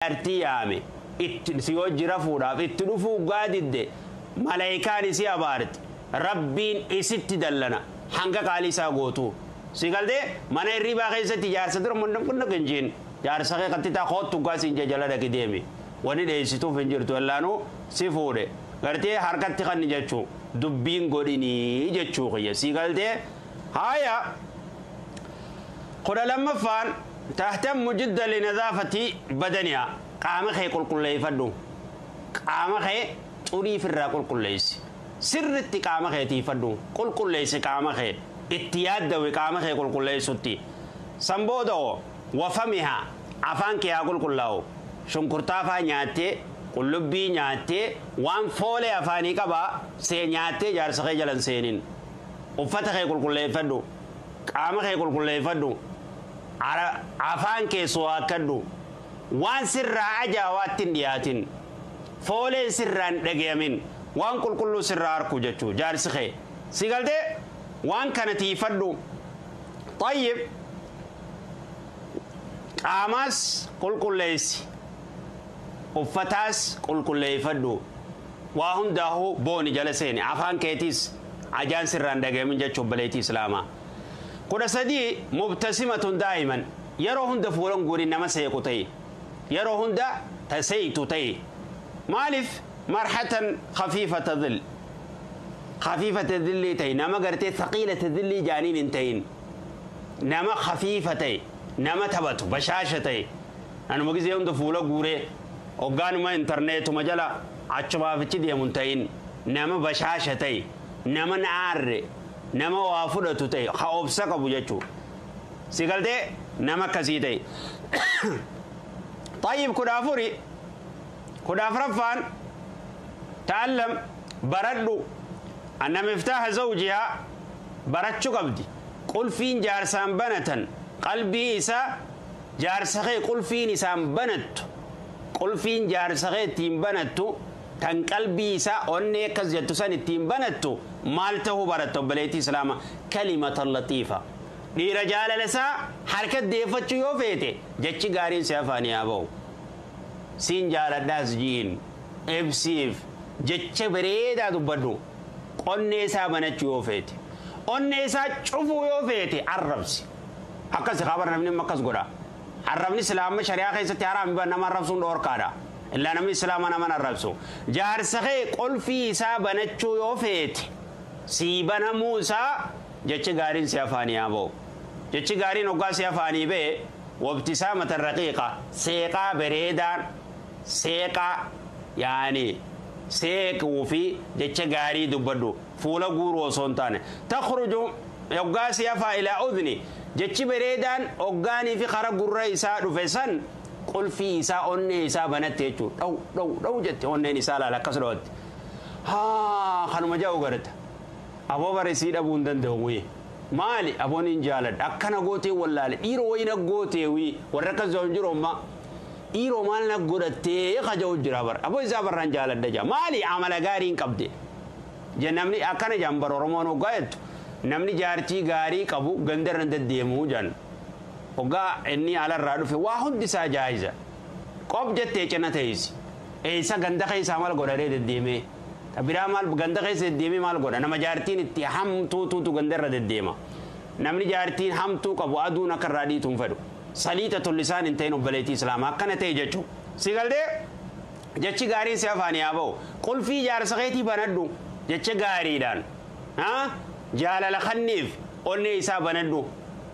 Jaartii yaame itti si wajji rafuudhaaf itti dhufuu gaadidde, malaayikaan isii abaarti, Rabbiin isitti dallana hanga qaalii isaa gootu. Si galtee mana hirribaa keessatti jaarsa dura mun kun hin jeen, jaarsa kee qattitaa koottu gaasiin jala dhaqi deemi. Wani dheessituuf hin jirtu, allaanuu si fuudhe gartee harkatti kanni jechuu dubbiin godhinii jechuu kiyya. Si galtee haaya, 12ffaan tahtammu jidda linadaafati badaniyaa. Qaama kee qulqulleeffadhu, qaama kee xurii firraa qulqulleessi, sirritti qaama kee tiifadhu, qulqulleessi qaama kee, itti yaaddawi qaama kee qulqulleessutti. San booda wafamiha afaan kee haa qulqullaa'u. Shunkurtaa faa nyaattee, qullubbii nyaattee, waan foolee afaanii qabaa see nyaattee jaarsa kee jalan seenin. Uffata kee qulqulleeffadhu, qaama kee qulqulleeffadhu, afaan kee suwaakkadhu, waan sirraa ajaawaatti hin dhiyaatin, fooleen sirraa hin dhagayamin, waan qulqulluu sirraa harku jechuu jaarsi kee. Si galtee waan kana tiifadhu. Tayyib, qaamaas qulqulleessi, uffataas qulqulleeffadhu, waa hundaa'uu booni jala seeni, afaan keetiis ajaan sirraa hin dhagayamin jechuu obboleettii islaamaa. 13, mubtasimatun daa'iman, yeroo hunda fuulan guurin, nama seequ ta'e, yeroo hunda taseeytu ta'e. Maaliif? Marhatan khafiifata dhil, khafiifata dhillii ta'e, nama gartee thaqiilata dhillii jaaniin hin ta'in, nama khafiifa ta'e, nama taphatu, bashaasha ta'e. Anuma gisee hunda fuula guuree hoggaanuma intarneetuma jala achumaafichi deemu hin ta'in, nama bashaasha ta'e, nama na'aarre, nama waa fudhatu ta'e, ha obsa qabu jechuu. Si galtee nama akkasii ta'e. Tayyib, 14, 14ffaan ta'allam baradhu anna miftaaha zawjihaa barachuu qabdi. Qulfiin jaarsaan banatan qalbii isaa, jaarsa kee qulfiin isaan banattu, qulfiin jaarsa kee ittiin banattu, tan qalbii isaa onnee akkas jettu san ittiin banattu maal ta'uu baratta obboleettii islaama? Kalimatan latiifa. Dhiira jaalala isaa harka deeffachuu yoo feete, jechi gaariin si afaanii haa ba'u. Siin jaaladhaas jiin, ibsiif, jecha bareedaa dubbadhu qonnee isaa banachuu yoo feete. Onnee isaa cufuu yoo feete, arrabsi. Akkas kabar namni akkas godha. Arrabni islaama shari'aa keessatti haraam, nama arrabsuun dhoorkaadha. Illaa namni islaama nama arrabsu. Jaarsa kee qolfii isaa banachuu yoo feete, sii banamuu isaa, jechi gaariin si afaanii haa ba'u. Jechi gaariin hoggaa si afaanii ba'e, wabtisaamata raqiiqa, seeqaa bareedaan, seeqaa yaani seequu fi jecha gaarii dubbadhu, fuula guuruu osoo hin taane. Takhruju hoggaa si afaa ilaa udni, jechi bareedaan hoggaanii fi kara gurra isaa dhufe san qulfii isaa onnee isaa banatte jechuudha. Dhaw dhaw dhaw jette, onneen isaa laala akkas dhawatte. Haa, kanuma ja'u garata. Aboo bare sii dhabuu hin danda'u wii. Maali aboon hin jaaladha akkana gootee wallaale, dhiiroo wayi na gootee wii, warra akkas jiru jiru amma dhiiroo maal na godhattee kaja'u jira bara, aboo isaa barraan jaaladha jaa. Maali? Amala gaarii hin qabde. Namni akkana jaan bara Oromoon hoggaa jettu, namni jaartii gaarii qabu gandarra hin deddeemuu jaan. Hoggaa inni alarraa dhufe waa hundi isaa jaayiza. Qof jettee cina teessi. Eessa ganda keessaa maal godhadhee deddeemee? Biraa maal ganda keessa deddeemee maal godha? Nama jaartiin itti hamtuutuutu gandarra deddeema. Namni jaartiin hamtuu qabu aduun akka irraa dhiituun fedhu. Saliixa tollisaan hin ta'in obboleettii islaamaa, akkana ta'e jechuudha. Si galtee jechi gaariin si afaanii haa ba'u. Qulfii jaarsa keetii banadhu jecha gaariidhaan. Jaalala kanniif onnee isaa banadhu,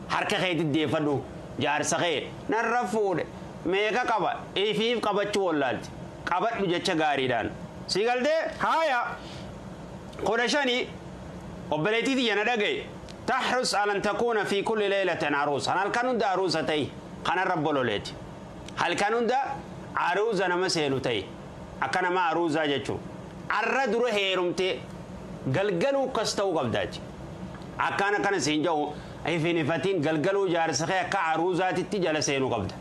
harka keetti deeffadhu jaarsa kee. Narra fuudhe meeqa qaba ifiif qabachuu wallaalti. Qabadhu jecha gaariidhaan. Si galtee haaya, 15, obboleettii tiyya na dhagaye, tahrus alan takuuna fi kulli laylatin aruusa, halkan hunda aruusa ta'i. Kanarra bololeeti, halkan hunda aruuza nama seenu ta'i, akka nama aruuzaa jechuun arra dura heerumtee galgaluu akkas ta'uu qabdaati. Akkaan akkana siin jedhu ifin ifatiin galgaluu jaarsa kee akka aruuzaatitti jala seenuu qabda,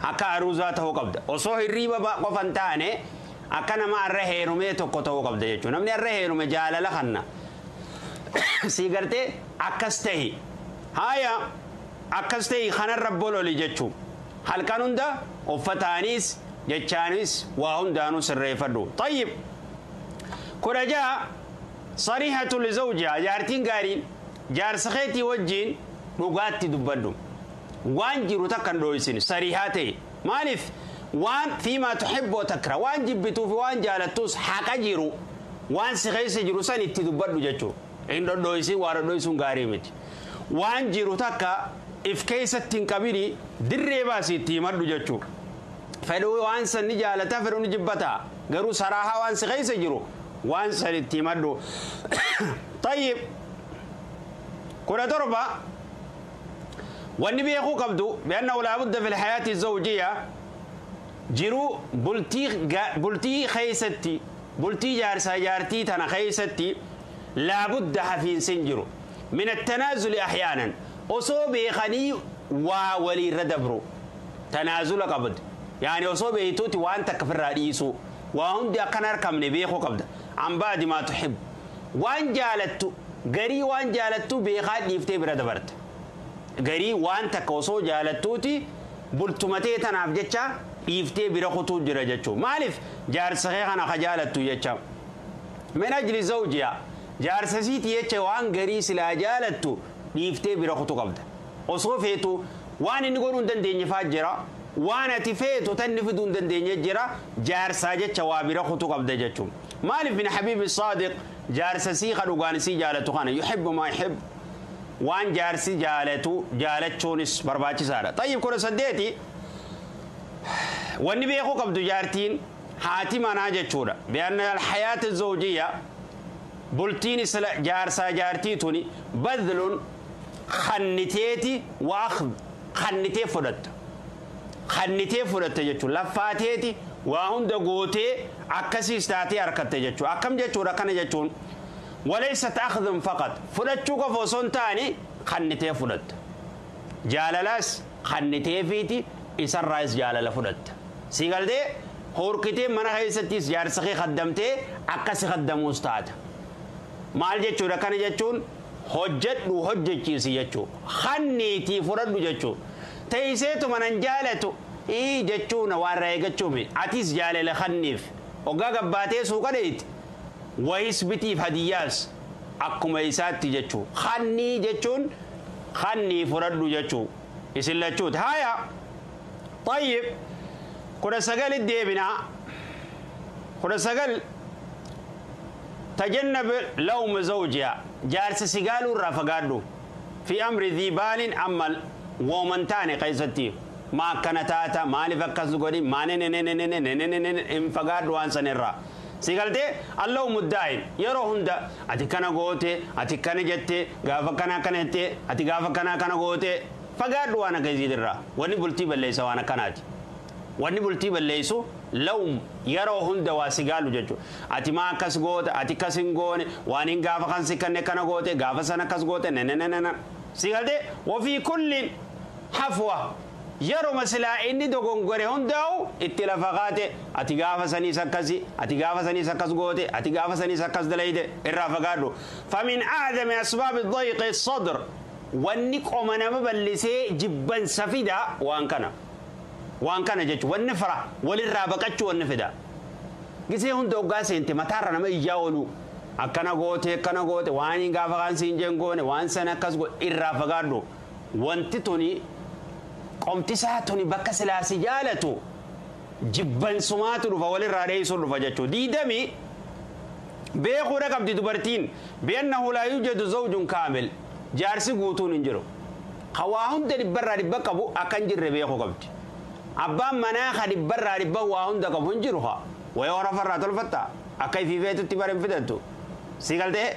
akka aruuzaa ta'uu qabda. Osoo hirriiba qofa hin taane akka nama arra heerumee tokko ta'uu qabda jechuudha. Namni arra heerume jaalala kanna. Si gartee akkas tahi. Haaya, akkas tahi, kanarra bololi jechuudha. Halkan hunda uffataanis Jechaanis waa hundaanuu sirreeffadhu. Tayyib. 16 sarihatu lizawjiha jaartiin gaariin jaarsa keetii wajjiin dhugaatti dubbadhu. Waan jiru takka hin dhooysin sarihaa ta'e. Maaliif waan fiimaa tuhibbu takra waan jibbituu fi waan jaalattus haqa jiru waan si keessa jiru san itti dubbadhu jechuudha. Hin dhodhooysin waa dhodhooysuun gaarii miti. Waan jiru takka if keessatti hin qabini dirree baasii itti himadhu jechuudha. Fedhuu waan san ni jaalata fedhuu ni jibbata garuu saraahaa waan si keessa jiru waan san itti himadhu. Tayyib 17 wanni beekuu qabdu bi'annahu laa budda fi lhayaati zawjiyya jiruu bultii keessatti bultii jaarsaa jaartii tana keessatti laa budda hafiinsin jiru min attanaazuli ahyaanan osoo beekanii waa waliirra dabru tanaazula qabdu yaani osoo beektuuti waan takka ofirraa dhiisuu waa hundi akkan harkamne beekuu qabda an baadi maa tuhibbu waan jaalattu garii waan jaalattu beekaa dhiiftee bira dabarta garii waan takka osoo jaalattuuti bultumatee tanaaf jecha dhiiftee bira kutuu jira jechuu maaliif jaarsa kee kana ka jaalattu jecha min ajli zawjiha jaarsa siiti jecha waan garii silaa jaalattu dhiiftee bira kutuu qabda osoo feetu waan inni godhuu hin dandeenye faa jira waan ati feetu tanni fiduu hin dandeenye jira jaarsaa jecha waa bira kutuu qabda jechuu maaliif min habiibi saadiq jaarsa sii ka dhugaan sii jaalatu kana yuhibbu maa yuhibbu waan jaarsi jaalatu jaalachuunis barbaachisaadha. Tayyib 18 wanni beekuu qabdu jaartiin haati manaa jechuudha. Bi'anna alhayaata zawjiyya bultiin jaarsaa jaartii tuni badlun khanniteeti wa akhd khannitee fudhatta. Khannitee fudhatta jechuudha. Laffaateeti waa hunda gootee akkasiis taatee harkatte jechuudha. Akkam jechuudha kana jechuun وليست أخذ فقط فلتشوك فوسون تاني خنتي فلت جاللاس خنتي فيتي إسر رايس جاللا فلت سيقال دي هوركتي منا خيستيس جارسخي خدمتي أكسي خدموس تاتا مال جتشو ركان جتشون حجت لو حجت چيسي جتشو خنيتي فرد جتشو تيسيتو منن جالتو إي جتشو نوار رايقتشو مي أتيس جاللا خنيف وقا قباتي سوقا ديت wayis bitiif hadiyyaas akkuma isaatti jechuu khannii jechuun khannii fudhadhu jechuu isin lachuuti haya tayyib 19 deebinaa 19 tajannab lawma zawjiha jaarsa sigaaluu irraa fagaadhu fi amri dhii baalin amma wooman taane keessatti maa akkana taata maaliif akkas godhi maa nenenenenenenenenen hin fagaadhu waan san irraa sigaltee allahu muddaa'in yeroo hunda ati kana goote ati kana jette gaafa kana kana jette ati gaafa kana kana goote fagaadhu waan akkasiitirraa wanni bultii balleessa waan akkanaati wanni bultii balleessu lawm yeroo hunda waa sigaalu jechuudha ati maa akkas goota ati akkas hin goone waan hin gaafa kan si kanne kana goote gaafa sana akkas goote nenenenena sigaltee wafii kullin hafwa yeroo silaa inni dogongore hundaa'u itti lafa kaate ati gaafa saniis akkasi ati gaafa saniis akkas goote ati gaafa saniis akkas dalayte irraa fagaadhu famin a'zami asbaabi dayqi sadr wanni qoma nama bal'isee jibbansa fida waan kana jechuun wanni fara walirraa baqachuu wanni fida gisee hunda hoggaa seente mataarra nama iyyaa oolu akkana goote akkana goote waan hin gaafa kaan siin jeen goone waan sana akkas goote irraa fagaadhu wanti tuni qomti isaa tuni bakka silaa si jaalatu jibbansumaatu dhufa walirraa dheessuu dhufa jechuudha. 20 beekuudha qabdi dubartiin bi'annahu laa yujadu zawjun kaamil jaarsi guutuun hin jiru. Ka waa hunda dhibbarraa dhibba qabu akka hin jirre beekuu qabdi. Abbaan manaa ka dhibbarraa dhibba waa hunda qabu hin jiru haa. Wayii horafarraa tolfatta akka ifiifeetutti bara hin fidattu. Si galtee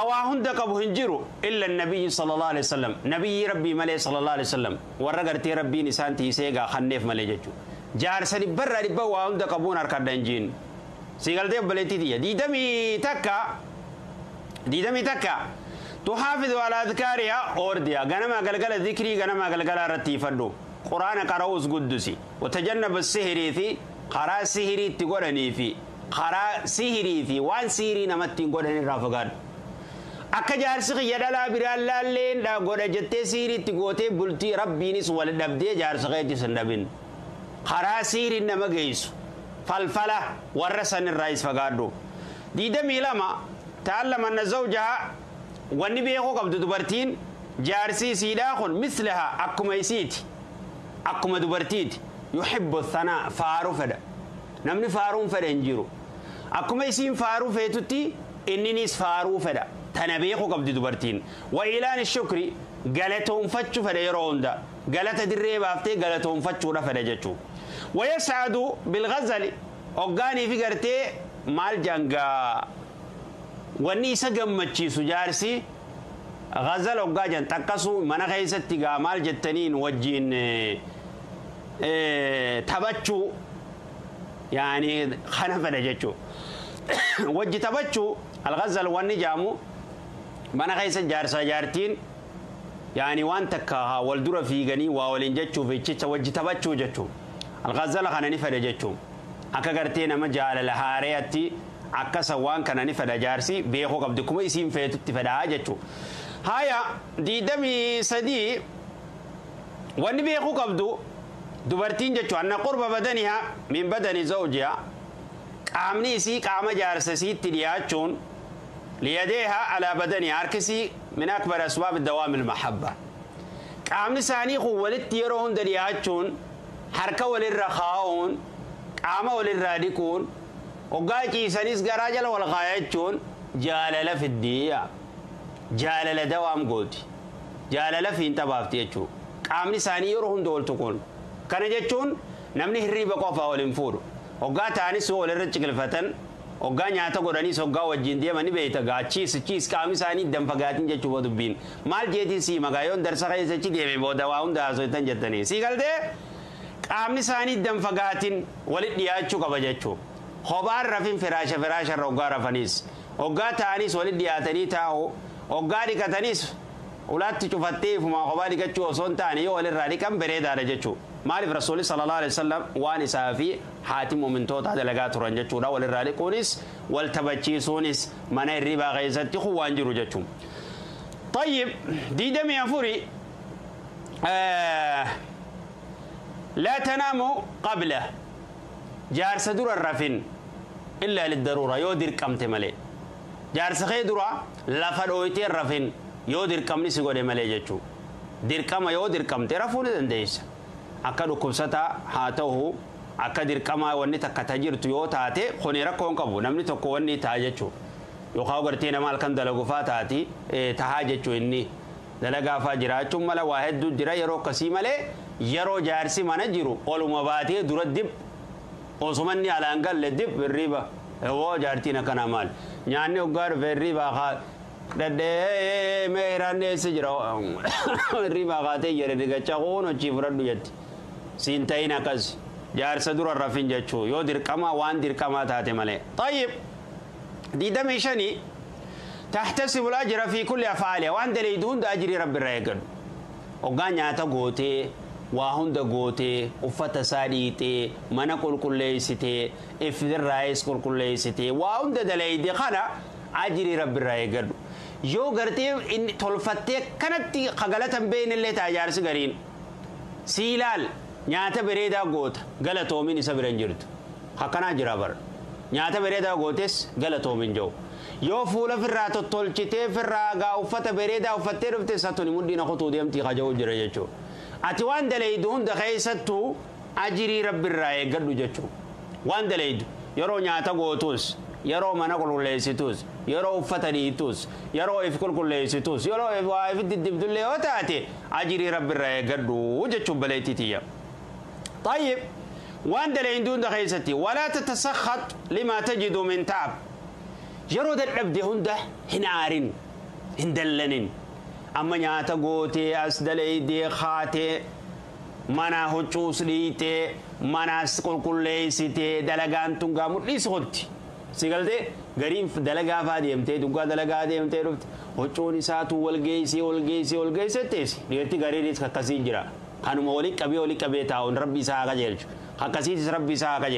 waa hunda qabu hin jiru illa nabiyyi sallallahu alaihi wasallam nabiyyi rabbii malee sallallahu alaihi wasallam warra gartee rabbiin isaan tiisee gaa kanneef malee jechuudha. Jaarsa dhibbarraa dhibba waa hunda qabuun harkadha hin jiin. Si galtee obboleettii tiyya 21 tuhaafidu ala adkaarihaa oordiyaa ganama galgala zikrii ganama galgala irratti ifadhu quraana qara'uus guddusi watajannaba sihirii fi karaa sihirii itti godhanii fi karaa sihirii fi waan sihirii namatti hin godhan irraa fagaadhu. Akka jaarsi kiyya dhalaa biraan laalleen godha jettee sihirii itti gootee bultii rabbiinis wal dhabdee jaarsa keettis hin dhabin. Karaa siiriin nama geessu falfala warra san irraa is fagaadhu. 22 ta'allama anna zawjaha wanni beekuu qabdu dubartiin jaarsi isiidhaa kun mislaha akkuma isiiti akkuma dubartiiti yuhibbu thanaa faaruu fedha. Namni faaruun fedha hin jiru. Akkuma isiin faaruu feetutti inninis faaruu fedha. Tana beekuu qabdi dubartiin. Wa ilaan shukri galatoonfachuu fedha yeroo hunda. Galata dirree baaftee galatoonfachuudha fedha jechuudha. Wayas'adu bilghazali hoggaanii fi gartee maal jangaa wanni isa gammachiisu jaarsi ghazal hoggaa jan xaqqasuu mana keessatti gaa maal jettaniin wajjiin taphachuu yaani kana fedha jechuudha. Wajji taphachuu alghazal wanni jaamu mana keessa jaarsaa jaartiin yaani waan takka wal dura fiiganii waa waliin jechuuf jecha wajji taphachuu jechuudha. Alghazala kana ni fedha jechuudha. Akka gartee nama jaalala haareetti akkasa waan kana ni fedha jaarsi beekuu qabdi kuma isiin feetutti fedhaa jechuudha. Haya 23 wanni beekuu qabdu dubartiin jechuudha anna qurba badaniha min badani zawjiha qaamni isii qaama jaarsa isiitti dhiyaachuun liyadeeha alaa badaniha harkisii min akbar asbaab dawaam ilmahabba. Qaamni isaanii kun walitti yeroo hunda dhiyaachuun harka walirra kaa'uun qaama walirraa dhiquun hoggaa ciisanis garaa jala wal kaayachuun jaalala fiddiya. Jaalala dawaam gooti. Jaalala fiinxa baafti jechuudha. Qaamni isaanii yeroo hunda wal tuquun. Kana jechuun namni hirriiba qofaa wal hin fuudhu. Hoggaa ta'anis walirra ciqilfatan hoggaa nyaata godhaniis hoggaa wajjin deemanii beeyta gaa chiis chiis qaamni isaanii danfagaatiin jechuudha dubbiin. Maal jeetiin sii magaa yoon darsa keessa achi deeme booda waa hunda haasoftan jettanii. Sii galtee qaamni isaanii danfagaatiin walitti dhiyaachuu qaba jechuudha. Kophaan rafin firaasha firaasharra hoggaa rafaniis hoggaa ta'anis walitti dhiyaatanii taa'u hoggaa dhiqataniis ulaatti cufattee ifumaa kophaa dhiqachuu osoo hin taane yoo walirraa dhiqan bareedaadha jechuudha. Maaliif Rasuulli sallallahu alaihi wasallam waan isaa fi haati muumintootaa dalagaa turan jechuudha. Walirraa dhiquunis wal taphachiisuunis mana hirribaa keessatti kun waan jiru jechuudha. طيب 24 لا تناموا قبله jaarsa dura rafin إلا للضرورة yoo dirqamte malee. Jaarsa kee dura lafa dhooytee rafin yoo dirqamni si godhe malee jechuudha. Dirqama yoo dirqamte rafuu ni dandeessa. Akka dhukkubsataa haa ta'u akka dirqamaa wanni takka ta jirtu yoo taate kuni rakkoo hin qabu namni tokko wanni ta'a jechuudha. Yookaan gartee nama halkan dalagu faa taati tahaa jechuu inni dalagaa faa jiraachuun mala waa hedduu jira yeroo akkasii malee yeroo jaarsi mana jiru oluma baatee dura dib osuma inni alaan galle dib hirriba hoo jaartiin akkanaa maal nyaanni hoggaa dhufe hirribaa haa dhadhee meeraan eessa jira hirribaa kaatee jedhe dhiqachaa kun hojii fudhadhu jetti siin ta'in akkas jaarsa dura rafin jechuu yoo dirqamaa waan dirqamaa taate malee. طيب 25 تحتسب الأجر في كل أفعالها waan dalaydu hunda ajrii rabbi irraa eeggadhu. Hoggaa nyaata gootee waa hunda gootee uffata isaa dhiixee mana qulqulleessitee ifirraayis qulqulleessitee waa hunda dalayde kana ajrii rabbi irraa eeggadhu. Yoo gartee inni tolfattee kanatti kagalatan beeynillee ta'a jaarsi gariin sii ilaal nyaata bareedaa goota galatoomin isa bira hin jirtu. Akkanaa jira bara. Nyaata bareedaa gootes galatoomin jiru. Yoo fuula firraa tottolchitee firraa gaa uffata bareedaa uffattee dhufte satuni mudhiin kutuu deemtii kaja'u jira jechuudha. Ati waan dalaydu hunda keessattuu ajirii rabbi irraa eeggadhu jechuudha. Waan dalaydu yeroo nyaata gootus yeroo mana qulqulleessitus yeroo uffata dhiitus yeroo if qulqulleessitus yeroo waa if diddibdullee yoo taate ajirii rabbi irraa eeggadhu jechuun baleetti tiyya. طيب waan dalaydu hunda keessatti ولا تتسخط لما تجد من تعب yeroo dadhabde hunda hin aarin hin dallanin amma nyaata gootee as dalaydee kaatee mana huccuus dhiitee manaas qulqulleessitee dalagaan tun gaa mudhiis qotti si galtee gariin dalagaa faa deemtee duggaa dalagaa deemtee dhufte huccuun isaatu wal geessee wal geessee wal geessee teessi dhiirti gariinis akkasii jira kanuma walii qabee taa'uun rabbi isaa haa qajeelchu akkasiitis rabbi isaa haa qajeelchu.